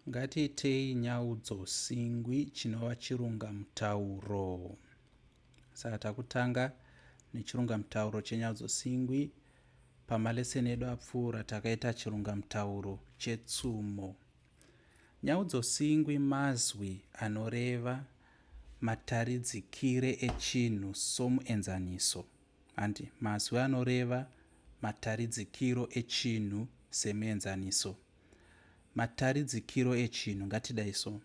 Ngatiitei nyaudzosingwi chinova chirungamutauro. Saka takutanga nechirungamutauro chenyaudzosingwi. Pamaleseni edu apfuura takaita chirungamutauro chetsumo. Nyaudzosingwi mazwi anoreva mataridzikire echinhu somuenzaniso. Hanti mazwi anoreva mataridzikiro echinhu semuenzaniso. Mataridzikiro echinhu ngatidai so.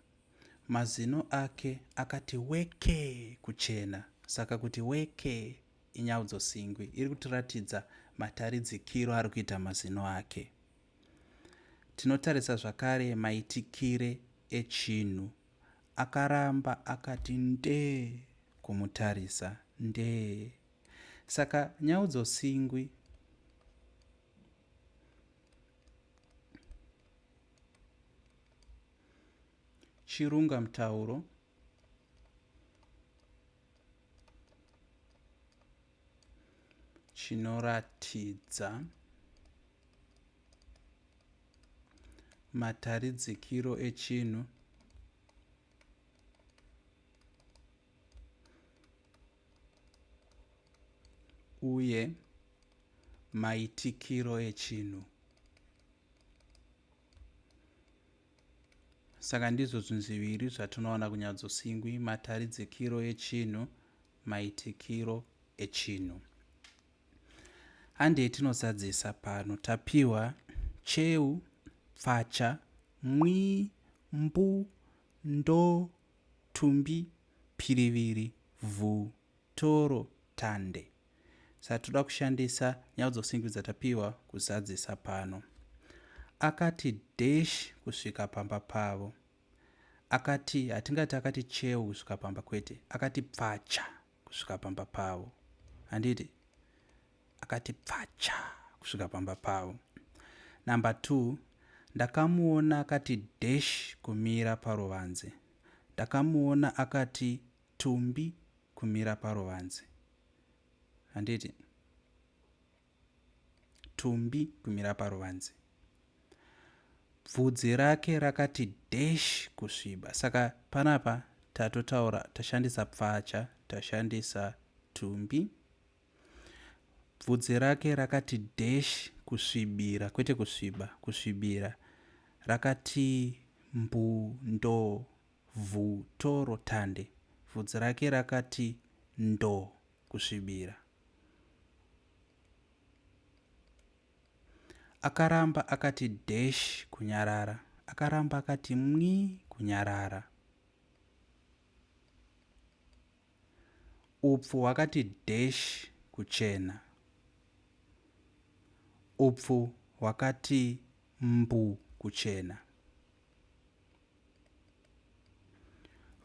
Mazino ake akati weke kuchena. Saka kuti weke inyaudzosingwi iri kutiratidza mataridzikiro ari kuita mazino ake. Tinotarisa zvakare maitikire echinhu. Akaramba akati ndee kumutarisa. Ndee. Saka nyaudzosingwi Chirunga mutauro chinoratidza mataridzikiro echinhu uye maitikiro echinhu. Saka ndizvo zvinhu zviviri zvatinowana kunyadzosingwi, mataridzikiro echinhu, maitikiro echinhu. Handei tinozadzisa pano. Tapiwa cheu, pfacha, mwii, mbu, ndo, tumbi, piriviri, vhu, toro, tande. Saka toda kushandisa nyaudzosingwi dzatapiwa kuzadzisa pano. Akati dash kusvika pamba pavo. Akati, hatingati akati cheu kusvika pamba kwete. Akati pfacha kusvika pamba pavo. Handiti? Akati pfacha kusvika pamba pavo. Number 2, ndakamuona akati dash kumira paruvanze. Ndakamuona akati tumbi kumira paruvanze. Handiti? Tumbi kumira paruvanze. Bvudzi rake rakati dash kusviba. Saka panapa tatotaura tashandisa pfacha, tashandisa tumbi. Bvudzi rake rakati dash kusvibira, kwete kusviba, kusvibira. Rakati mbu ndo vhu toro tande. Bvudzi rake rakati ndo kusvibira. Akaramba akati dash kunyarara. Akaramba akati mwi kunyarara. Upfu hwakati dash kuchena. Upfu hwakati mbu kuchena.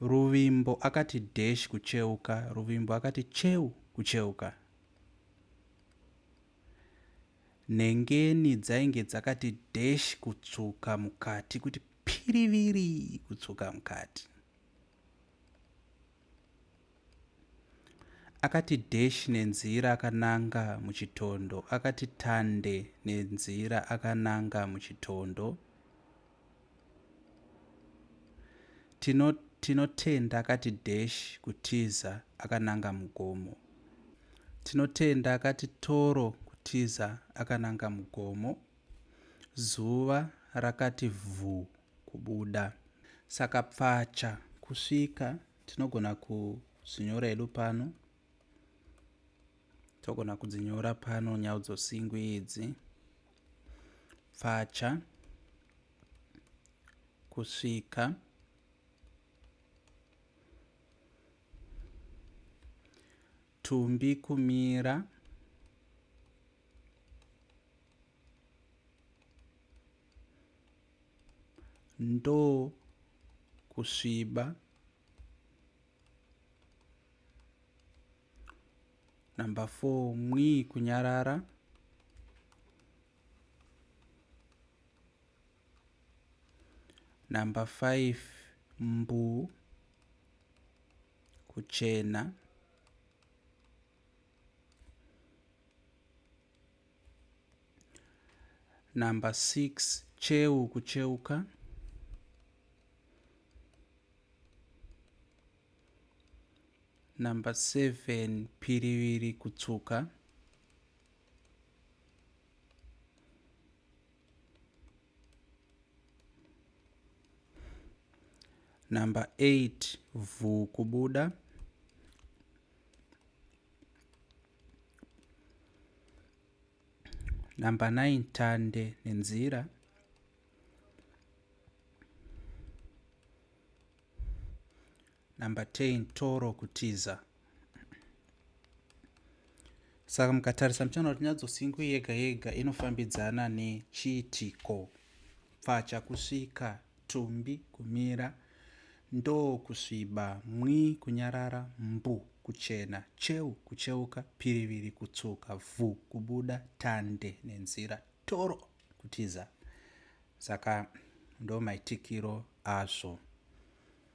Ruvimbo akati dash kucheuka. Ruvimbo akati cheu kucheuka. Nhengeni dzainge dzakati dash kutsvuka mukati kuti piriviri kutsvuka mukati. Akati dash nenzira akananga muchitondo. Akati tande nenzira akananga muchitondo. Tino, Tinotenda akati dash kutiza akananga mugomo. Tinotenda akati toro kutiza akananga mugomo. Zuva rakati vhu kubuda. Saka pfacha kusvika tinogona kuzvinyora hedu pano. Togona kudzinyora pano nyaudzosingwi idzi. Pfacha kusvika tumbi kumira ndo kusviba Number 4 mwii kunyarara. Number 5 mbu kuchena. Number 6 cheu kucheuka. Number 7 piriviri kutsvuka. Number 8 vhu kubuda. Number 9 tande nenzira. Number 10 toro kutiza. Saka mukatarisa muchaona kuti nyadzosingwi yega yega inofambidzana nechiitiko. Pfacha kusvika, tumbi kumira, ndoo kusviba, mwi kunyarara, mbu kuchena, cheu kucheuka, piriviri kutsvuka, vhu kubuda, tande nenzira, toro kutiza. Saka ndo maitikiro azvo.